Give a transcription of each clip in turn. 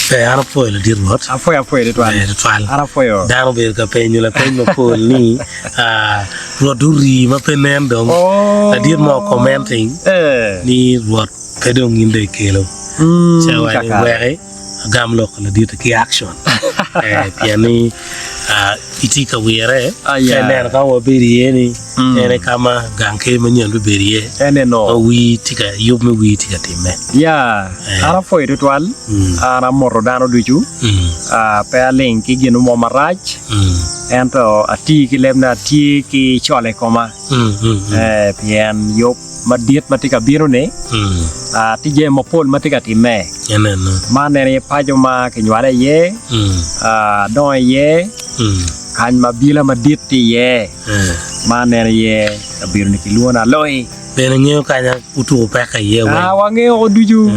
Ber, an apwoyo ladit Rwot. Apwoyo apwoyo tutwal. Ber tutwal. An apwoyo. Dano obedo ka penyo lapeny mapol ni ah, Rwot orii ma pe nen dong. Oh. Ladit mo commenting Eh. ni Rwot pe dong in dong ikelo. Mm, Ci awaco ni kakare. weki agam lok pa ladit ki action. Eh, pien ni ah, itye ka wire. Ah, yeah. Ka ineno ka ma wabedo iye ni Mm. en aye ka ma gang ker manyen bibedo iye. Ene no. Ma wir tye ka yub me wir tye ka timme. Ya, an apwoyo tutwal, an amoto dano ducu, pe aling ki gin mo marac, ento ati ki leb ni atye ki col i koma, pien yub madit ma tye ka bino-ni, tye jami mapol ma tye ka timme. Man en aye paco ma kinywala iye, adongo iye, kany ma abila madit tye iye, man en aye kabedo-ni kilwongo ni Aloi. Bene ingeyo kanya wutuko peko iye weng. Ah, wangeyo woko ducu.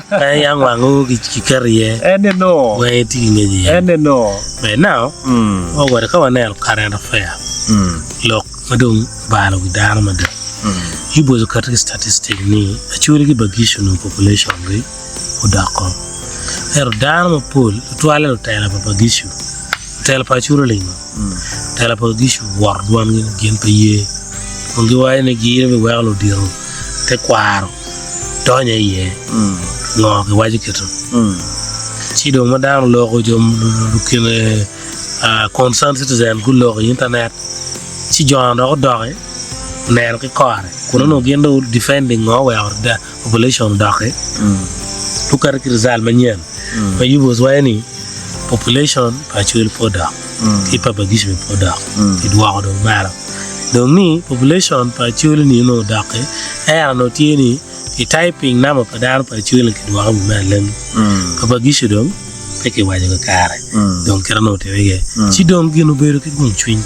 Kanya yang wangu kiketo iye. Ene no. Weng itye ki ngec iye. Ene no. But now, Mm. wawaco ka waneno current affair, Mm. lok ma dong obalo wi dano mada. Mm. Yubu oketo ki statistic ni Acholi ki Bagic onongo population gi odoko. Ento dano mapol, tutwalle lutela pa Bagicu, lutela pa Acholi olingo. Tela pa Gicu woto dwangi ni gin pe ye, kun giwaco ni gin biweko ludito tekwaro donyo iye. Ngo giwaco kito? Ci dong ma dano oloko jo lukine concerned citizen guloko i internet ci jo-ni dok odoki oneno ki kore kun onongo gin dong defending ngo oweko population odoki guketo ki result manyen ma yubo waco ni population pa Acholi pe odok ki pa Bagic bene pe odok kidwoko dong malo dong ni population pa Acholi ni onongo odok-ki era onongo tye ni ki typing namba pa dano pa Acholi kidwoko i wi me alemi pa Bagic dong pe kiwaco kakare dong kite onongo otime iye ci dong gin obedo ki gung cwiny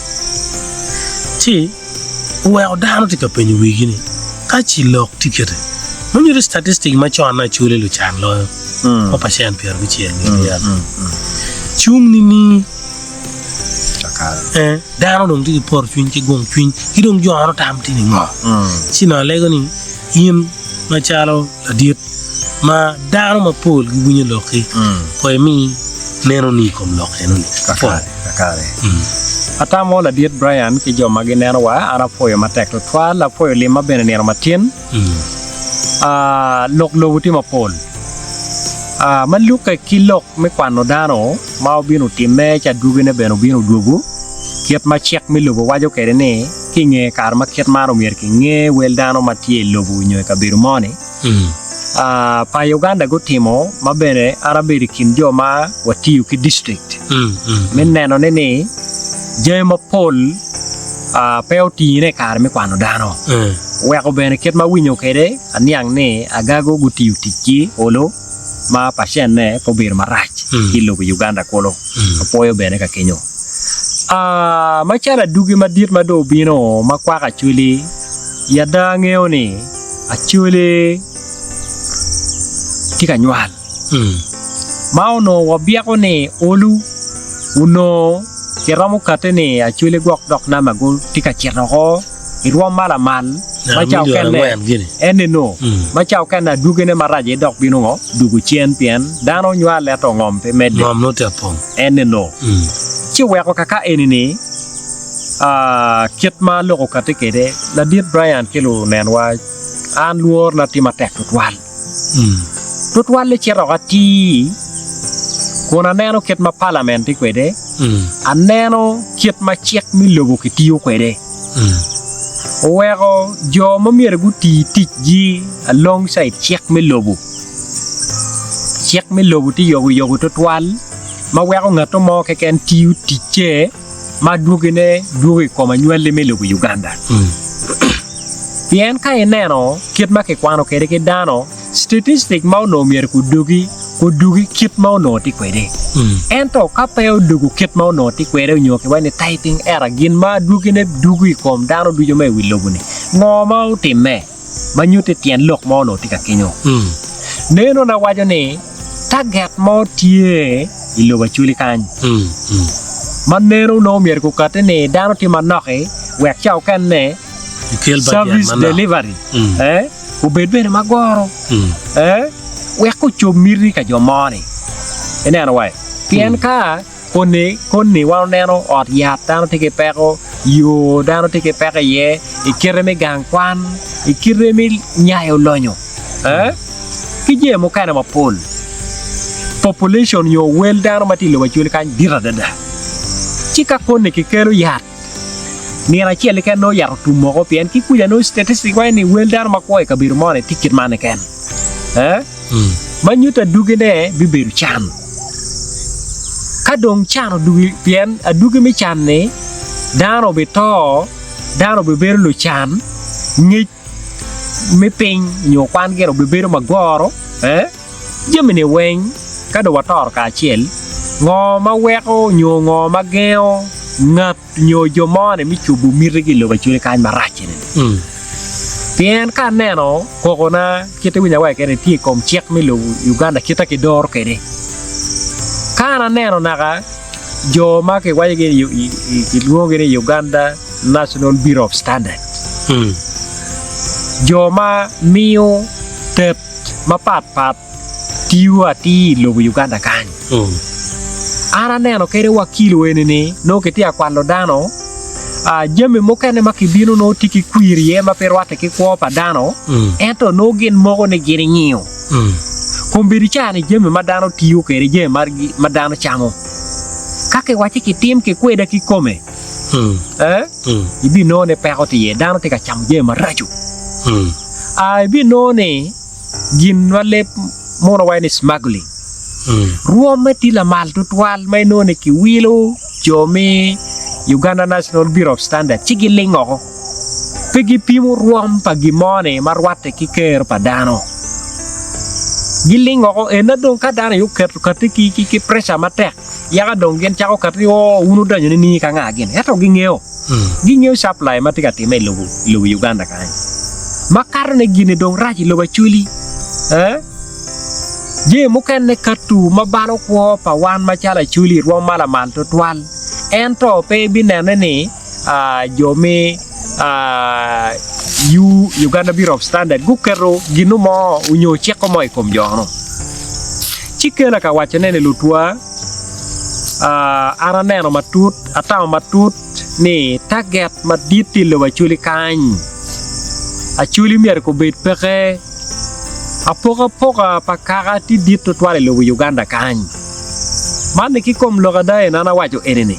ci oweko dano tye ka penyo wigi ni, Ka ci lok tye kite, ma nyuto statistic macon ni Acholi lucan loyo ma pacent pyerabicel nyo miya cung nining? Eh, dano dong tye ki poto cwiny ki gung cwiny ki dong jono tam tye ni ngo? Ci nongo alego ni in macalo ladit ma dano mapol giwinyo lokki, kono imi nenoni i kom lok enoni. Kakare, kakare. Atamo ladit Brian ki jo ma ginenowa, an apwoyo matek tutwal, apwoyo limma bene nino matin. Ah, lok lobo tye mapol. Ah, ma lukke ki lok me kwano dano ma obino otimme ci adwogine bene obino odwogo, kit ma cik me lobo waco kwede ni ki i nge kare ma kit man omyero kinge wel dano ma tye i lobo nyo i kabedo mo-ni. Pa Uganda gutimo ma bene an abedo i kin jo ma watiyo ki district me neno ne ni jami mapol pe otine i kare me kwano dano. Oweko bene kit ma awinyo kwede aniang ni agago gutiyo ticgi olo ma pacenne pe obedo marac ki i lobo Uganda kulu. Apwoyo bene ka kenyo. Macalo adwogi madit ma dong obino ma kwako Acholi, i ada angeyo ni Acholi tye ka nywal ma onongo wabyeko ni olu onongo kiromo kati ni Acholi gwok dok namba gu tye ka cito oko i rwom ma lamal ma ca okene enenu ma ca okene adwogine marac aye dok bino ngo dwogo cen pien dano nywal ento ngom pe medde enenu ci oweko kaka eni-ni Kit ma lok okatti kwede, Ladit Brian ki lunenwa, an lworona tye matek tutwal. Tutwalle cito woko atir kun aneno kit ma palament tye kwede, aneno kit ma cik me lobo kitiyo kwede. Oweko jo ma myero guti ticgi alongside cik me lobo. Cik me lobo tye yogoyogo tutwal ma weko ngat mo keken tiyo ticce. ma adwogine dwogo i kom anywalli me lobo Uganda. Pien ka ineno kit ma kikwano kwede ki dano, statistic ma onongo myero kudogi, kudugi kit ma onongo tye kwede. Ento ka pe odugo kit ma onongo tye kwede onyo kiwaco ni typing error, gin ma adwogine dugo i kom dano ducu ma i wi lobo-ni, ngo ma otimme ma nyutti tyen lok ma onongo tye ka kenyo? Nenona waco ni Taget mo tye i lobo Acholi kany ma neno onongo myero gukati ni dano tye manok-ki wek ca okene service delivery obed bene magoro wek ocob miti ka jo mo-ni. Ineno wai? Pien ka koni koni wan oneno ot yat dano tye ki peko, yo dano tye ki peko iye, i kite me gang kwan, i kite me nyayo lonyo, eh, ki jami mukene mapol. Population nyo wel dano ma tye i lobo Acholi kany dit adada. Ci ka koni kikelo yat, Nino acel keken nongo yat otum woko pien ki kuca nongo statistic waco ni wel dano ma kwo i kabedo moni tye kit man keken. Eh? Ma nyuto adwogine bibedo can. Ka dong can odwogi pien adwogi me can-ni dano obito, dano obibedo lucan, ngec me piny nyo kwan gire obibedo magoro, eh? Jami-ni weng ka dong watoro kacel, ngo ma weko nyo ngo ma gengo ngat nyo jo mo-ni me cobo mitigi i lobo acwali kany marac eni? Pien ka aneno kokona kit iwinyo awaco kene tye i kom cik me lobo Uganda kit ma kidoro kwede. Ka an aneno naka jo ma kiwacogi ni kilwongogi ni Uganda National Bureau of Standard, jo ma miyo tet mapat pat tiyo atir i lobo Uganda kany. An aneno kede wa kilo eni ni nongo kitye ka kwalo dano, jami mukene ma kibino nongo tye ki kwir iye ma pe rwatte ki kwo pa dano, ento nongo gin moko ni gin ingiyo. Kombeddi ca ni jami ma dano tiyo kwede, jami ma dano camo, ka kiwacci kitim kikweda kikome, ibinongo ni peko tye iye, dano tye ka camo jami maraco. Ibinongo ni gin ma leb muno waco ni smuggling rwomme tye lamal tutwal ma inongo ni kiwilo jo me Uganda National Bureau of Standard ci giling woko. Pe gipimo rwom pa gin mo-ni ma rwatte ki kero pa dano. Giling woko ena dong ka dano aye oketo kati ki pressure matek yaka dong gin cako kati ni oo wun wudonyo nining ka nga gini ento gingeyo. Gingeyo supply ma tye ka timme i lobo Uganda kany. Makato ne gini dong rac i lobo Acholi. Eh? Jami mukene katu ma balo kwo pa wan macalo Acholi i rwom ma lamal tutwal. Ento pe ibinene ni jo me Uganda Bureau of Standard guketo gino mo onyo ciko mo i kom jo-nu. Ci kela ka wacone ni lutwa, an aneno matut, atamo matut ni target madit tye i lobo Acholi kany. Acholi myero gubed peke. Apokapoka pa kaka tye dit tutwal i lobo Uganda kany. Man ni ki kom lok ada en an awaco eni-ni.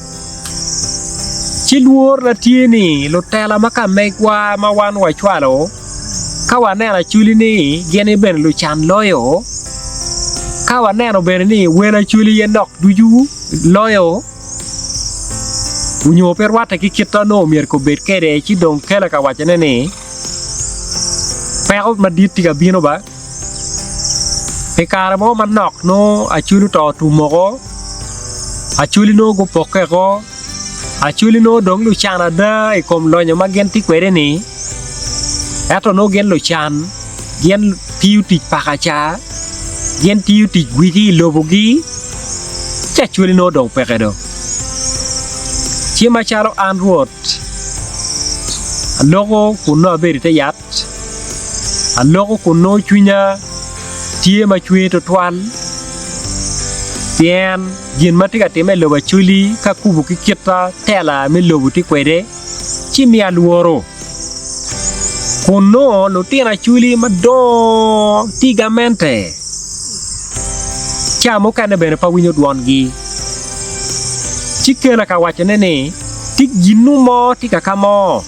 Ci lworna tye ni lutela ma ka megwa ma wan wacwalo ka waneno Acholi ni gin aye bene lucan loyo, ka waneno bene ni wel Acholi aye nok ducu loyo, onyo pe rwatte ki kit ma nongo myero obed kwede ci dong kela ka wacone ni peko madit tye ka bino ba. Pi kare mo manok nongo Acholi oto otum woko, Acholi nongo gupokke woko, Acholi nongo dong lucan ada i kom lonyo ma gin tye kwede-ni, ento nongo gin lucan, gin tiyo tic paka ca, gin tiyo tic gwigi i lobogi, ci Acholi nongo dong peke do. Ci macalo an Rwot, aloko kun nongo abedo i te yat, Aloko kun nongo cwinya tye ma cwer twatwal pien gin ma tye ka timme i lobo Acholi ka kubo ki kit ma tela me lobo tye kwede ci miya lworo kun nongo lutino Acholi madongo tye i gamente ca mukene bene pe awinyo dwongi ci kela ka wacone ni tye ginu mo tye kaka mo.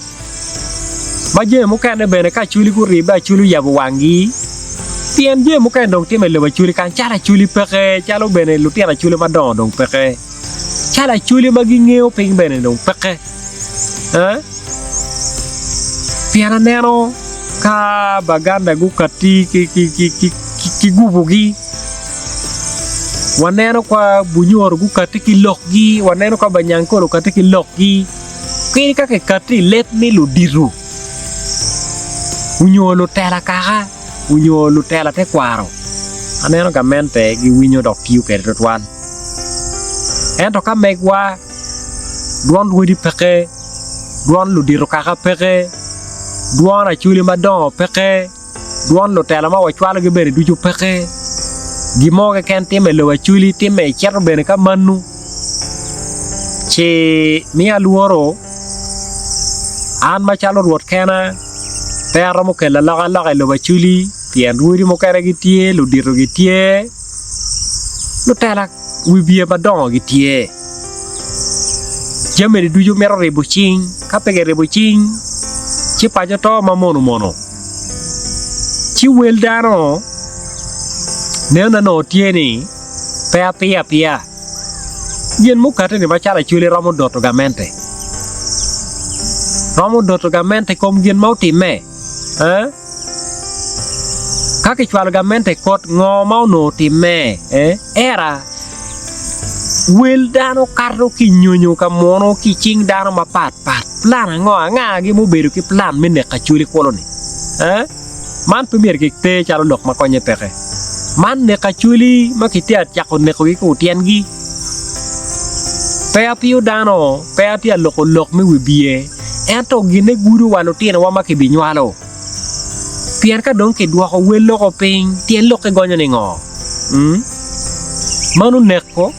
Ma jami mukene bene ka Acholi guribbe Acholi oyabo wanggi pien jami mukene dong timme i lobo Acholi kany calo Acholi peke calo bene lutino Acholi madongo dong peke calo Acholi ma gingeyo piny bene dong peke ee pien aneno ka Baganda gukatti ki gubugi waneno ka Bunyoro gukatti ki lokgi waneno ka Banyankole okatti ki lokgi. Kadi ka kikatti i leb me ludito onyo lutela kaka onyo lutela tekwaro, aneno gamente giwinyo dok tiyo kwede tutwal. Ento ka megwa dwon rwodi peke, dwon ludito kaka peke, dwon acholi madongo peke, dwon lutela ma wacwalogi bene ducu peke. Gin mo keken timme i lobo Acholi timme icito bene ka manu ci miya lworo an macalo Rwot kena pe aromo kelo alokaloka i lobo Acholi pien rwodi mukene gitye, ludito gitye, lutela wibye madongo gitye. Jami-ni ducu mito ribo cing, ka pe kiribo cing ci paco to ma mono mono. Ci wel dano neno onongo tye ni pe apiyo apiya gin mukati-ni macalo Acholi romo doto gamente, romo doto gamente i kom gin ma otimme. Ka kicwalo gamente i kot ngo ma onongo otimme? Era wel dano kato ki i nyonyo ka muno ki i cing dano mapat pat. Plan ango? Angagi mubedo ki plan me neko Acholi kulu-ni? Man pe myero kiter calo lok ma konye peke. Man neko Acholi ma kitye ka cako nekogi ki otyengi. Pe apiyo dano, pe atye ka loko lok me wibye, ento ginne gudo wa lutinowa ma kibinywalo. Pien ka dong kidwoko wel loko piny, tyen lokke gonyo ni ngo? Mano neko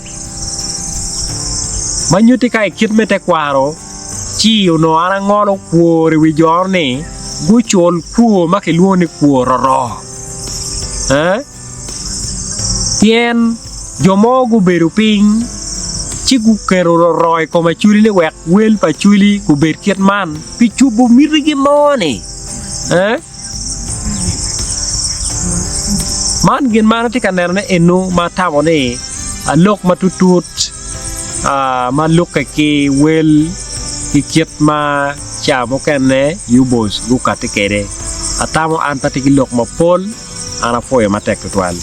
ma nyutti ka i kit me tekwaro ci onongo an angolo kwor i wi jo ni gucul kwor ma kilwongo ni kwor roro. Pien jo mo gubedo piny ci guketo roro i kom Acholi ni wek wel pa Acholi gubed kit man pi cubo mitigi mo-ni. Man gin ma an atye ka nenone eno ma atamo ni alok matutut ma lukke ki wel ki kit ma ca mukene Yubos gukati kwede. Atamo an pe atye ki lok mapol, an apwoyo matek tutwal.